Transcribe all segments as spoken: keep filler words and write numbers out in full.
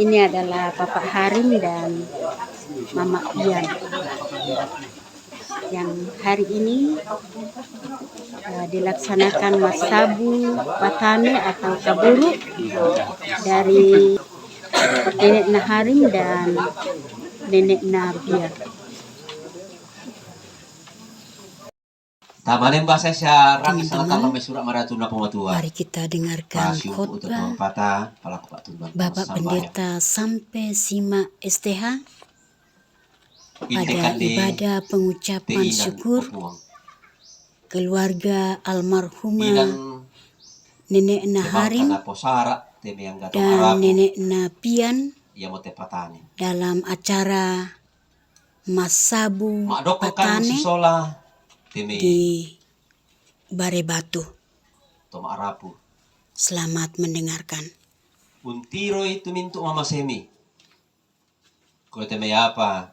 Ini adalah Papa Harim dan Mama Pian yang hari ini, eh, dilaksanakan masabu patane atau kaburu dari Nenek Naharim dan Nenek Nabiar. Tamanen bahasa Syarang. Teman-teman, sura' maratu na pamatua. Mari kita dengarkan khotbah Bapak Pendeta Sampe Sima S T H pada ibadah pengucapan syukur keluarga almarhumah Nenek Naharim dan Nenek Napian dalam acara masabu patane di Barebatu. Selamat mendengarkan. Untiroi tu mintu' mamasemi. Ko te mai apa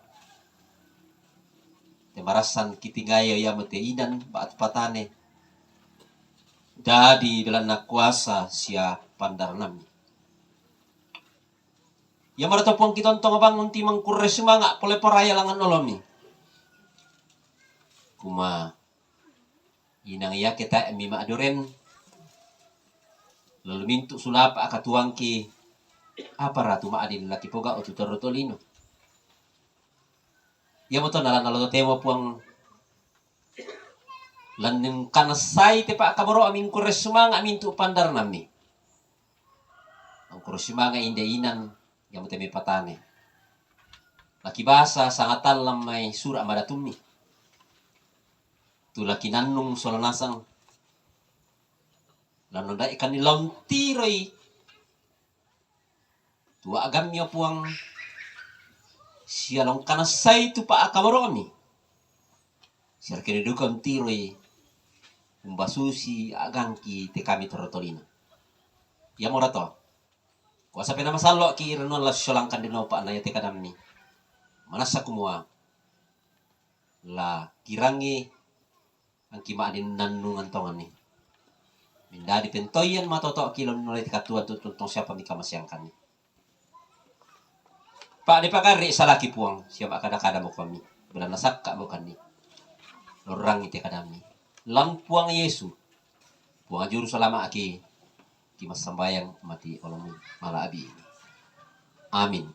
te marassan kitingayo iamo te inan ba'tu patane. Dadi belanna kuasa sia pandaranammi. Iamo to Puang kitontong bangun timang kurre sumanga' pole poraya langngan olomi. Kuma inang iake tae' mi ma'doren, lalu mintu' sulapa' katuangki, apa ratu ma'din laki pogau' tu torro tolino. Iamo to nalanna lo totemo Puang, lan engkanassai te pa'kaboro'mi ngkurre sumanga' mintu' pandaranammi. Angkuro simanga' inde inan, iamo te mai patane. Laki basa sangatallang mai sura' madatummi. Tu laki nannung sola nasang. Lanno dai'kanni launtiroi. Tu a'gammi o Puang, sia laungkanassai tu pa'kaboro'mi. Sia kene duka untiroi umbasusi a'gangki te kami torro tolino. Iamora to. Kuasa pena masallo'ki rennuang la sisolangkan dinopa na ia te kadammi. Manassa kumua la kirangi angki ma'din nannungan tonganni. Mindadi pentoian matoto'ki launno te katuan tu tontong siapa mika masiangkanni. Pa'de pagarri' salaki Puang, sia ma'kada-kada mokomi, belanna sakka' mokanni. Lorrangi te kadammi. Lan Puang Yesu, Puang Juru Salama'ki, ki massambayang mati olomi mala'bi. Amin.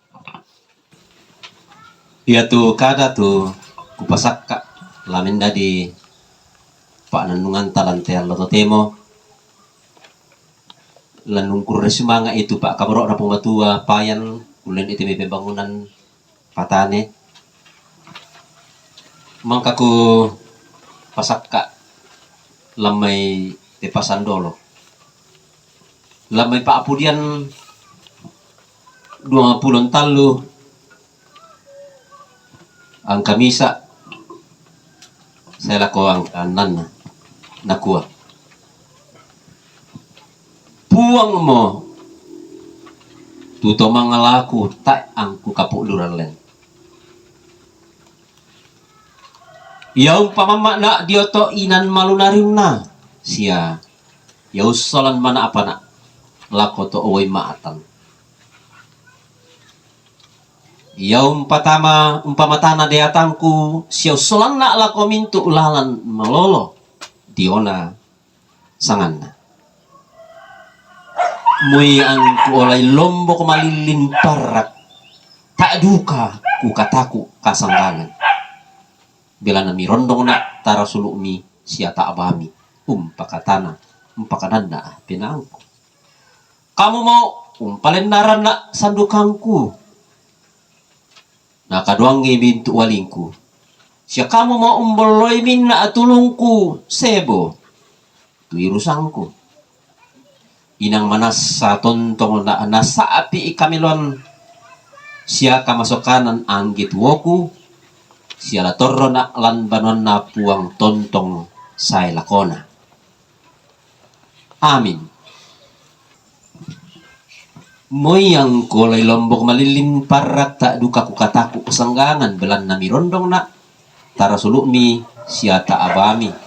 Iatu kada tu kupasakka' la mendadi pa'nannunganta lan te allo totemo, lannungkurre sumanga' itu pa'kaboro'na Puang Matua payan ullen itu mai pembangunan patane. Mangka ku pasakka' lammai te pasandolo. Lammai pa'pudian duangpulo tallu angka misa' sae lako angka annanna. Nakua, Puangmo tu to mangalaku tae' angku kapu'du rallen. Ia umpamamma'na dio to inan malunarinna sia ia ussolan mana'pana' lako to uwoi ma'atan. Ia umpatama, umpamatana deatangku sia ussolanna lako mintu' lalan malolo diona sanganna. Moi angku olai lombok malillin parrak, tae' duka kukataku' kasanggangan. Belanna mirondongna' tarasulu'mi sia ta'bami, umpakatana, umpakananna' penaangku. Kamumo umpalennaranna' sandukangku. Nakadoangngi mintu' walingku. Sia kamumo umbolloi minna' tulungku sebo tu irusangku. Inang manassa tontong na, nasa'api'i kamiloan sia kamasokanan anggi tuoku, sia la torrona' lan banuanna Puang tontong sae lakona. Amin. Moi angku olai lombok malillin parrak, tae' duka kukataku' sanggangan, belanna mirondongna' tarasulu'mi sia ta'bami.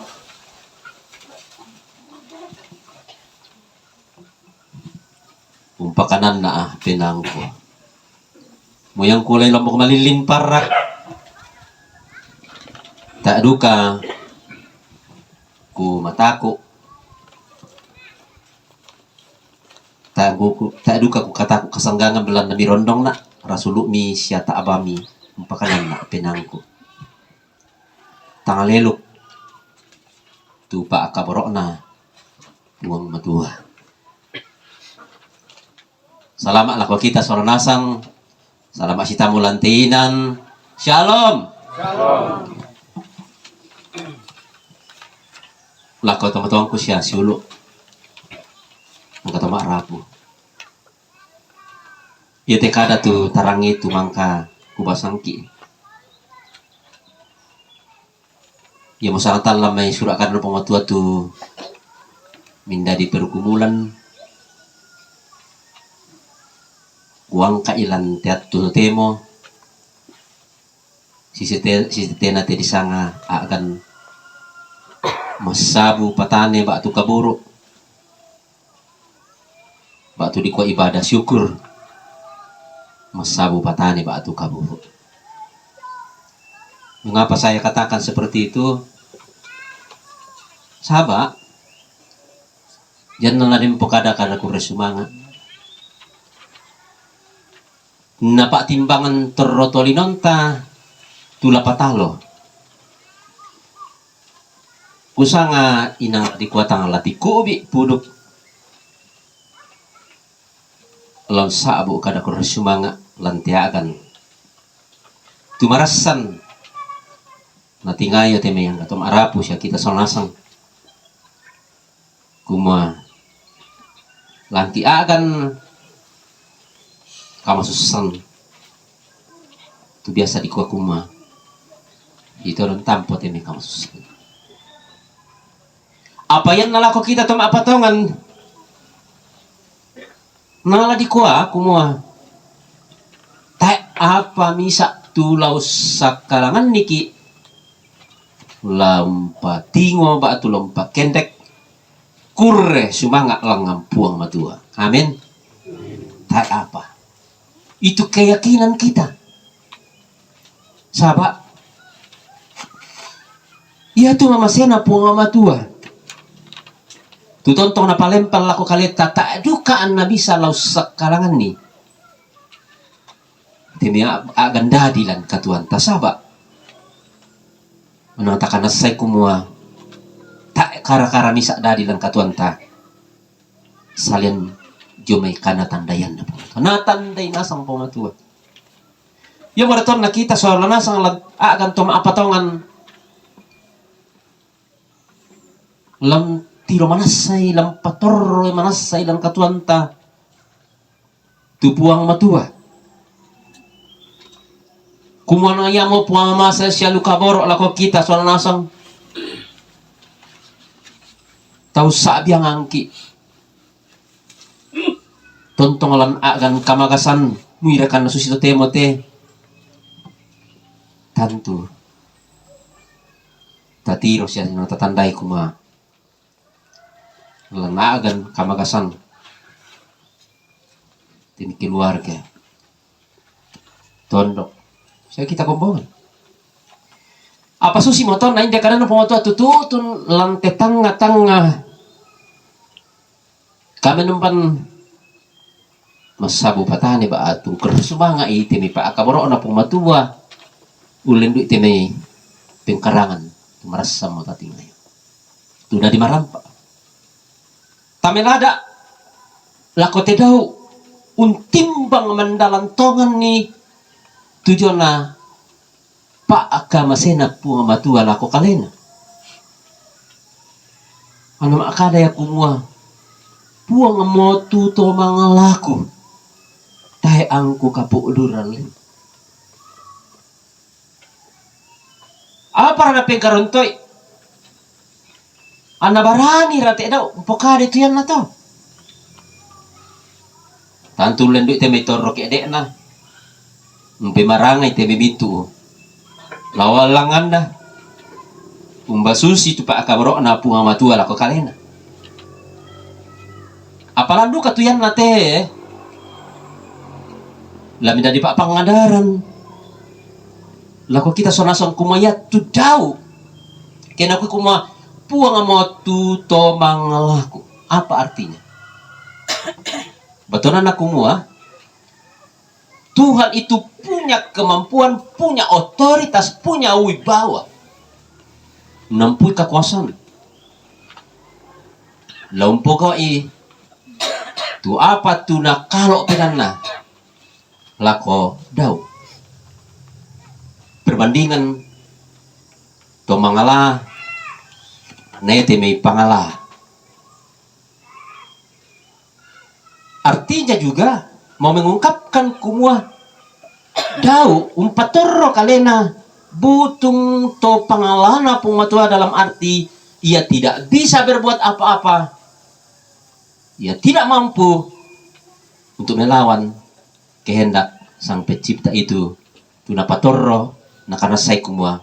Umpakananna, ah, penaangku. Moyangku lai lombok malillin parrak. Tae' duka ku mataku'. Tae' ku, tae' duka ku kataku' kasanggangan belanna mirondongna, rasulu'mi sia ta'bami umpakananna penaangku. Tangaleluk tu pa'kaboro'na Puang Matua. Salama' lako kita sola nasang, salama' sitamu lante inan. Shalom. Shalom. Lako tomatoangku sia siulu'. Engka to ma'rapu. Iate kada tu tarangi tu mangka kubasangki. Iamo sangtallang mai sura' kadanna Puang Matua tu mindadi pergumulan, kuangka'i lan te attu totemo, sisite-, sisitena te disanga a'gan massabu patane ba'tu kaburu'. Ba'tu dikua ibadah syukur, massabu patane ba'tu kaburu'. Mengapa saya katakan seperti itu? Saba' janna la den pokada-kada kurre sumanga'. Napa'timbangan torro tolinonta tu la patalo. Kusanga inang dikua tang la tiku'bi puduk. Laon sa'bu kada kurre sumanga' lan te a'gan. Tu marassan natingayo te mai angga to ma'rapu sia kita sola nasang. Kumua lanti a'gan kamasussan tu biasa dikua kumua itodong tampo te mai kamasussan. Apa ianna lako kita to ma'patongan nala dikua kumua, tae' apa misa' tu la ussakkalanganniki', la umpatingo ba'tu la umpakendek, kurre sumanga' langngan Puang Matua. Amin. Tae' apa. Itu keyakinan kita. Saba' iatu mamasena Puang Matua tu tontong napalempang lako kaleta, tae' duka anna bisa la ussakkalanganni te mai a-, a'gan dadi lan katuoanta, saba' manang takanassai kumua tae' kara-kara misa' dadi lan katuoanta salian dio mai kana tandaianna Puang Matua. Natandai nasang Puang Matua. Iamo ri tonna kita sola nasang la a'gan to ma'patongan lan tiro manassai, lan patorroi manassai lan katuoanta tu Puang Matua. Kumua na iamo Puang mase sialu kaboro' lako kita sola nasang tau sa'biangangki'. Tontong lan a'gan kamagasan muirakanna susi totemo te. Tantu tatiro sia natatandai kumua lan a'gan kamagasan te mai keluarga, tondok, sia kita kombongan. Apa susimo tonna inde kadanna Puang Matua tututun lan te tangnga-tangnga kamenumpan massabu patane ba'tu kurre sumanga'i te mai pa'kaboro'na Puang Matua, ullendu'i te mai pengkarangan, tu marassammo tatingayo. Tu dadi marampa'. Tamelada' lako te dau untimbang mandalan tonganni tu jona pa'kamasena Puang Matua lako kalena. Anna ma'kada ia kumua, Puang mo tu to mangalaku, tae' angku kapo'durang. Apara napengkarontoi? Anna barani ra te dau umpokadai tu iannato. Tantu ullendu'i te mai torro ke'de'na, umpemarangai te mai bintu lao allanganna, umbasusi tu pa'kaboro'na Puang Matua lako kalena. Apa lan duka tu ianna te La mindadi pa'pangadaran lako kita sonasang kumua iatu Daud. Kena kui kumua, Puang mo tu to mangalaku. Apa artinya? Batonana kumua, Tuhan itu punya kemampuan, punya otoritas, punya wibawa. Nampui kakuasaan. Laumpoga'i tu apa tu nakalo' pedanna lako Daud. Perbandingan to mangala, nete mai pangala. Artinya juga mau mengungkapkan kumua Daud umpatorro kalena butung to pangalana Puang Matua, dalam arti ia tidak bisa berbuat apa-apa. Ia tidak mampu untuk melawan kehendak Sang Pencipta itu. Tu napatorro, nakanassai kumua,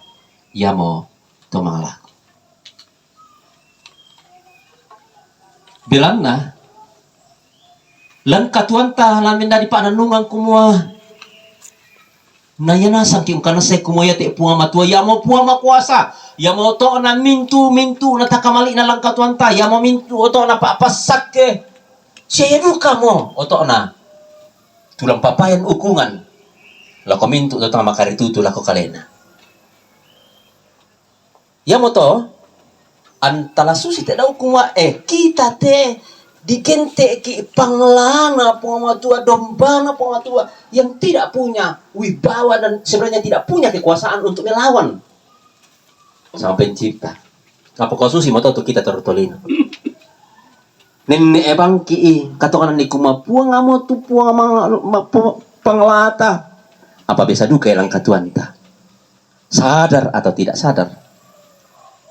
iamo to mangalaku. Belanna, lan katuoanta la mindadi pa'nannungang kumua, na ia nasangki' ungkanassai kumua iate Puang Matua, iamo Puang Makuasa, iamo oto'na mintu'-mintu'na takamali'na lan katuoanta, iamo mintu' oto'na pa'passakke, sia ia dukamo oto'na tu la umpapayan ukungan lako mintu' to tang makaritutu lako kalena. Iamoto, antala susi te Daud kumua, eh, kita te digente'ki' pangalana Puang Matua, dombana Puang Matua yang tidak punya wibawa dan sebenarnya tidak punya kekuasaan untuk melawan Sang Pencipta. Apa kau susi moto tu kita tertolino? Nenne' ebangki'i katongananni kumua, Puang amo tu Puang mang-, ma-, pu-, panglata. Apa biasa duka elang katuanta? Sadar atau tidak sadar,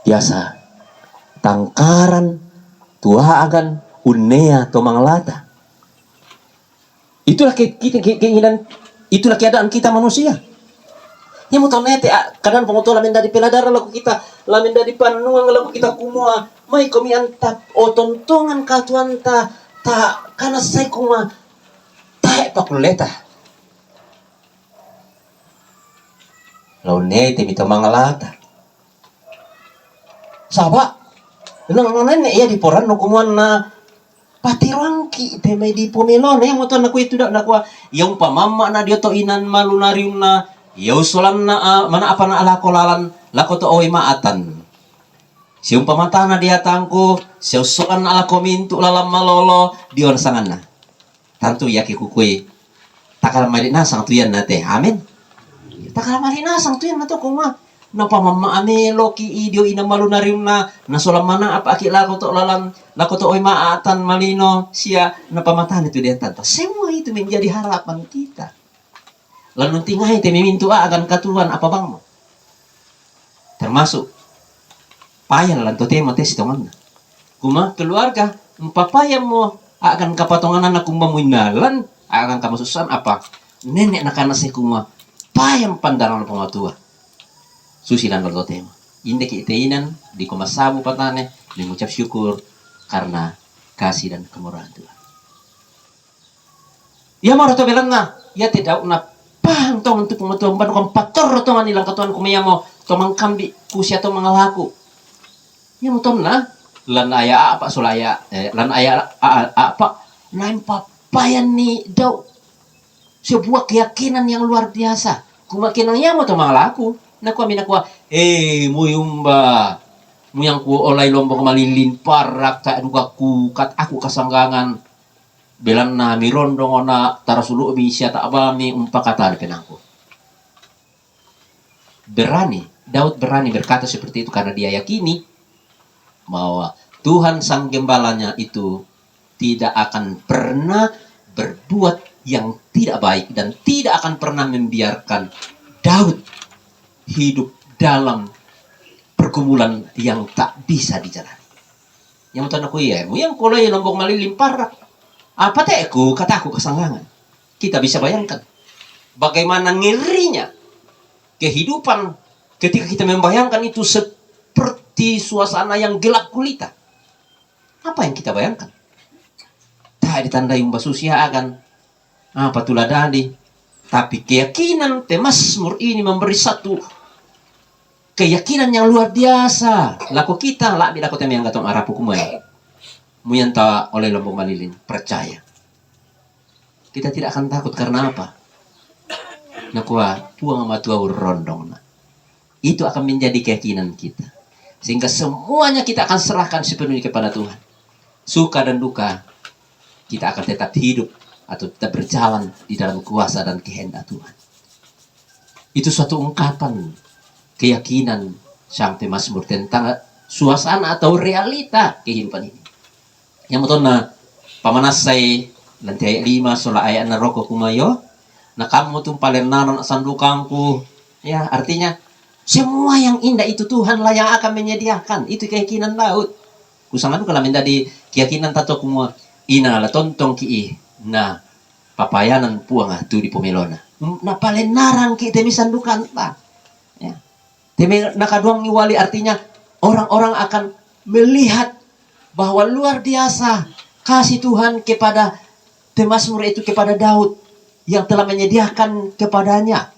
biasa tangkaran tuagan unnea to manglata. Itulah ke-, kita ke-, keinginan, itulah keadaan kita manusia. Ia mutonete, a, kadang pengotola mendadi peladara lagu kita, la mendadi pannuang lagu kita kumua, mai komi anta otontongan katuanta, ta kana sai kumua, tae pakulleta. Launete mi to manglata. Saba' nang nenne' ia diporannu kumuanna patiroangki' te mai dipomelo, na ia muto nakua itu da, nakua, ia umpamamma'na dio to inan malu nariunna, ia ussolanna, a, mana'apa na lako lalan, lako to oi ma'atan. Siumpamatana diatangku, siussolanna lako mintu' lalan malolo, dio sanganna. Tantu iake kukui, takala mali nasang tu ianna te. Amin. Takala mali nasang tu ianna to, koma. Napamamma ameloki idio ina malu nariunna, nasola mana'apaki lako to lalan, lako to oi ma'atan malino, sia napamatani tu diantanta. Semua itu menjadi harapan kita. Lalu tingai te mimintu agan katuan apa bangmo. Termasuk payang lan totemo te sitonganna. Kuma keluarga, mpapayammo agan kapatongananna kumba muinnalan, agan kamasussan apa. Nenne' nakana sai kuma, payang pandaran Puang Matua. Susi lan totemo. Indeki' teinan, di koma sabu patane, mengucap syukur karena kasih dan kemurahan Tuhan. Iamo ro to belanna, iate Daud napahang tongan tu Puang Matua, umbanna ko mpatorro tongan ilang katuoan, kuma iamo to mangkambi' ku sia to mangalaku. Iamo tonna, lan aya' a'pa' sola aya', eh, lan aya' a-, a-, a'pa', naeng pappayanni Daud sebuah keyakinan yang luar biasa. Kuma kenang iamo to mangalaku, nakuami nakua, eh, mui umba, mui angku olai lombok malillin parrak, tae duka kukat aku kasanggangan. Belanna mirondong ona tarasulu'mi sia ta'bami umpakatana penaangku. Berani, Daud berani berkata seperti itu karena dia yakini bahwa Tuhan Sang Gembalanya itu tidak akan pernah berbuat yang tidak baik dan tidak akan pernah membiarkan Daud hidup dalam pergumulan yang tak bisa dijalani. Yang tanda ku iya, mu yang kolai lombok malillin parrak. Apa te'ku, kataku kasanggangan. Kita bisa bayangkan bagaimana ngerinya kehidupan ketika kita membayangkan itu seperti suasana yang gelap gulita. Apa yang kita bayangkan? Tak ditandai umba susi agan. Apa tu la dadi? Tapi keyakinan pemazmur ini memberi satu keyakinan yang luar biasa. Lako kita, la'bi lako te me' angga tong Arapu kumae. Muyan ta ole lombo malilin, percaya. Kita tidak akan takut karena apa? Nakua, Puang Matua urrondong na. Itu akan menjadi keyakinan kita. Sehingga semuanya kita akan serahkan sepenuhnya kepada Tuhan. Suka dan duka, kita akan tetap hidup atau tetap berjalan di dalam kuasa dan kehendak Tuhan. Itu suatu ungkapan keyakinan sang pemazmur tentang suasana atau realita kehidupan ini. Yang betul na pamanasai nanti ayat lima sola ayat na roko kumayo, na kamu tuh paling nanon sandukangku. Ya, artinya semua yang indah itu Tuhanlah yang akan menyediakan. Itu keyakinan Daud. Kusangan kalau menjadi keyakinan tato kumua ina la tontong ki i na papayanan Puang tu di pomelona. Na paling narang ki temi sandukanta. Ya. Temi nakaduang wali artinya orang-orang akan melihat bahwa luar biasa kasih Tuhan kepada pemazmur itu kepada Daud yang telah menyediakan kepadanya.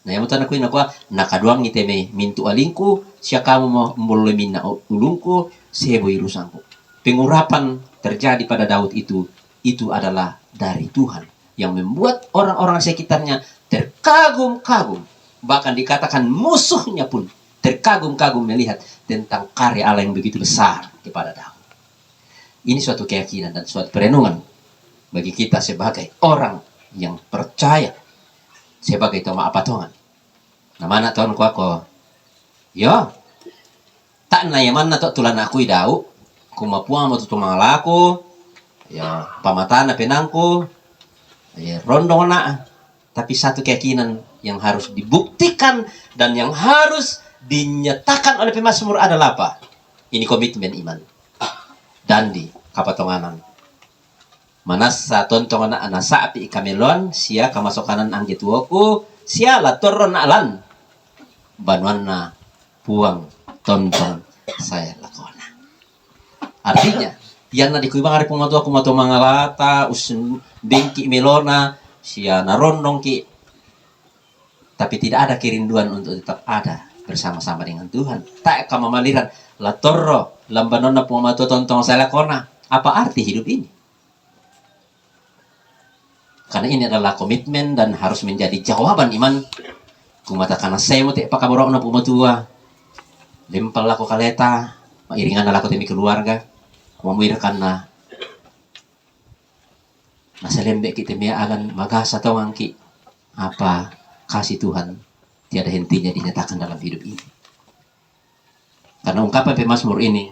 Na, yang utana kui nakua, nakaduangi temi mintu alingku, sia kamu mo mboloi minna ulungku, sebo irusangku. Pengurapan terjadi pada Daud itu, itu adalah dari Tuhan yang membuat orang-orang sekitarnya terkagum-kagum. Bahkan dikatakan musuhnya pun terkagum-kagum melihat tentang karya Allah yang begitu besar kepada Daud. Ini suatu keyakinan dan suatu perenungan bagi kita sebagai orang yang percaya, sebagai toma apatongan. Na mana ton kuako, yo, tak na yamanna to tulana akui Daud, kuma Puang mo tutu mangalaku, yo, pamatana penangku, yo, rondong na. Tapi satu keyakinan yang harus dibuktikan dan yang harus dinyatakan oleh pemazmur adalah apa? Ini komitmen iman. Dandi kapatonganan. Manassa tontong na, na sa'pi kameloan sia kamasokanan angge tuoku, sia la torro na lan banuanna Puang tontong sae lakona. Artinya, ianna dikui bang ari Puang Matua, Puang Matua mangalata, usun bengki melona, sia narondong ki, tapi tidak ada kerinduan untuk tetap ada bersama-sama dengan Tuhan. Tak kamamaliran, la torro lan banuanna Puang Matua tontong sae lakona. Apa arti hidup ini? Karena ini adalah komitmen dan harus menjadi jawaban iman. Kumata kana semo te pakaborokna Puang Matua. Lempal lako kaleta, mairingan lako temi keluarga. Mamuir karena nasa lembe ki temi agan magasa tongangki. Apa kasih Tuhan tiada hentinya dinyatakan dalam hidup ini. Karena ungkapan pemazmur ini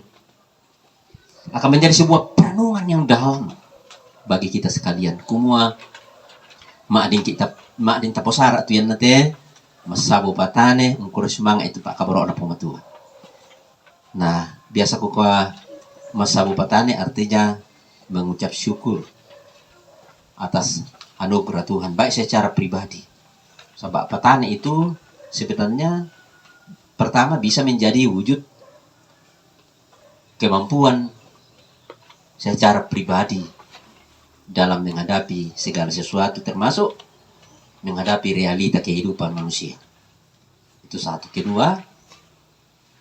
akan menjadi sebuah perenungan yang dalam bagi kita sekalian. Kumua, ma'din kita, ma'din taposara tu ianna te, massabu patane, ungkure sumanga itu pakaborokna Puang Matua. Nah, biasa kukua massabu patane artinya mengucap syukur atas anugerah Tuhan, baik secara pribadi. Sebab patane itu sebenarnya pertama bisa menjadi wujud kemampuan secara pribadi dalam menghadapi segala sesuatu, termasuk menghadapi realita kehidupan manusia. Itu satu. Kedua,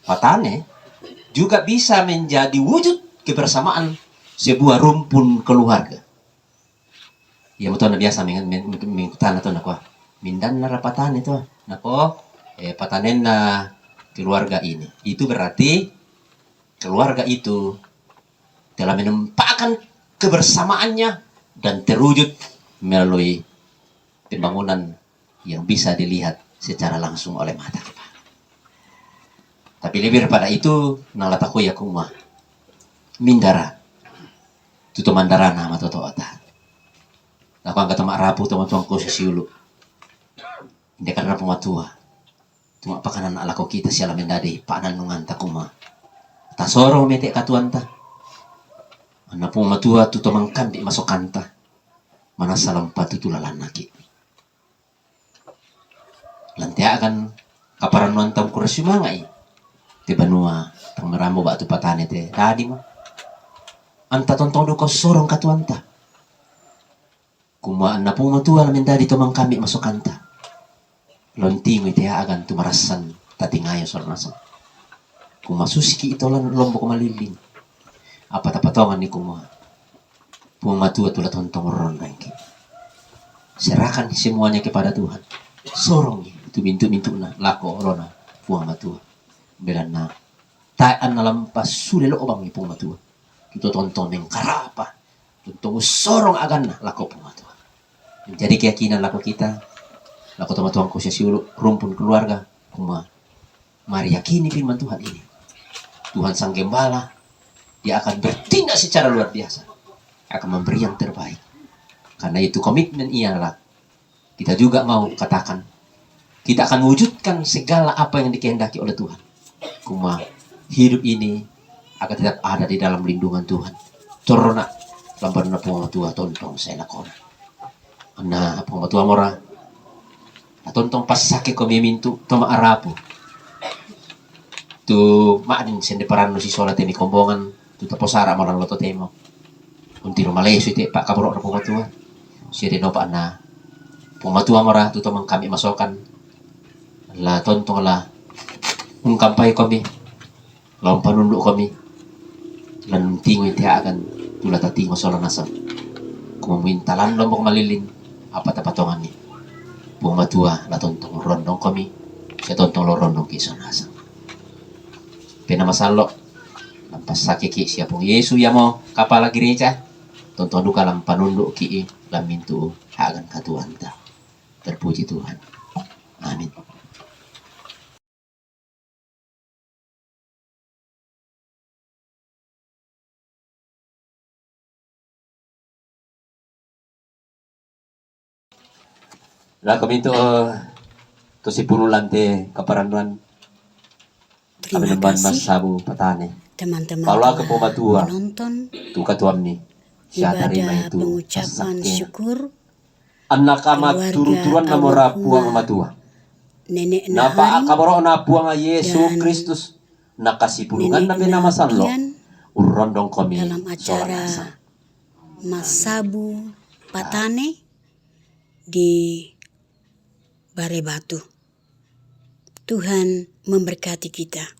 patane juga bisa menjadi wujud kebersamaan sebuah rumpun keluarga. Ia mutona biasa meng-, meng-, mengkutana to nako, "Mindanna ra patane to?" Nako, eh, patanenna keluarga ini. Itu berarti keluarga itu telah menampakkan kebersamaannya dan terwujud melalui pembangunan yang bisa dilihat secara langsung oleh mata kepala. Tapi lebih daripada itu, nalataku ya kuma mindara. Tutu mandara nama toto ata. Aku angkat tama rapu tama tuang kosi siulu. Inde karena pematua. Tuma pakanan alako kita siala mendadi pananunganta kuma. Tasoro mete katuanta. Anna pung matua tu tomangkambi masokanta. Manassa lampa tutu lalannaki. Lanteakan kaparannuanta ungkura simanga'i. Te banua tang marambo ba'tu patane te dadimo. Anta tontong duka sorong katuanta. Kumua anna Puang Matua la mendadi tomang kami masokanta. Lontingu i te agan tu marassan tatingayo sola nasang. Kumua susiki i tolan lombok malilling. Apa tapatongan ni kumua Puang Matua tu la tontong rondangki. Serahkan semuanya kepada Tuhan. Sorongi tu mintu-mintuna lako olona Puang Matua. Belanna tae anna lampa sule lobang i Puang Matua. Tu tontong mengkarapa. Tontong sorong aganna lako Puang Matua. Menjadi keyakinan lako kita, lako tomatuangku sesiulu, rumpun keluarga, kumua mari yakini firman Tuhan ini. Tuhan Sang Gembala, Dia akan bertindak secara luar biasa, akan memberi yang terbaik. Karena itu komitmen ialah kita juga mau katakan, kita akan wujudkan segala apa yang dikehendaki oleh Tuhan. Kumua hidup ini akan tetap ada di dalam lindungan Tuhan. Torona lampa na Puang Matua tontong sai lakona. Anna Puang Matua mora, la tontong passake komi mintu toma arapu. Tu madin sende parannu sisola temi kombongan, tu taposara malallo totemo. Untiru malesu i te pakaboro na Puang Matua. Sia de nopa anna Puang Matua mora tu tomang kami masokan. La tontong la ungkampai komi. Lao mpanundu komi. Lan tingui te agan tu la tatingo sola nasang. Kumua muintalan lombok malilling, apa tapatongan ni Puang Matua la tontong rondong komi, sia tontong lao rondongki sola nasang. Pena masallo, lam passakeki sia Puang Yesu iamo kapala gereja, tontong duka lam panunduki i lam mintu agan katuoanta. Terpuji Tuhan. Amin. Lako mintu, eh, tu sipulu lante kaparannuan. Terima kasih, massabu patane. Teman-teman Paulake Puang Matua menonton tu katuammi. Sia tarima ibadah itu pengucapan syukur. Anna kama turu-turuan namora Puang Matua. Napa akaborona Puang Yesu Kristus, nakasipulunganna Pena Masallo, urrondong komi dalam acara Massabu Patane di Barebatu. Tuhan memberkati kita.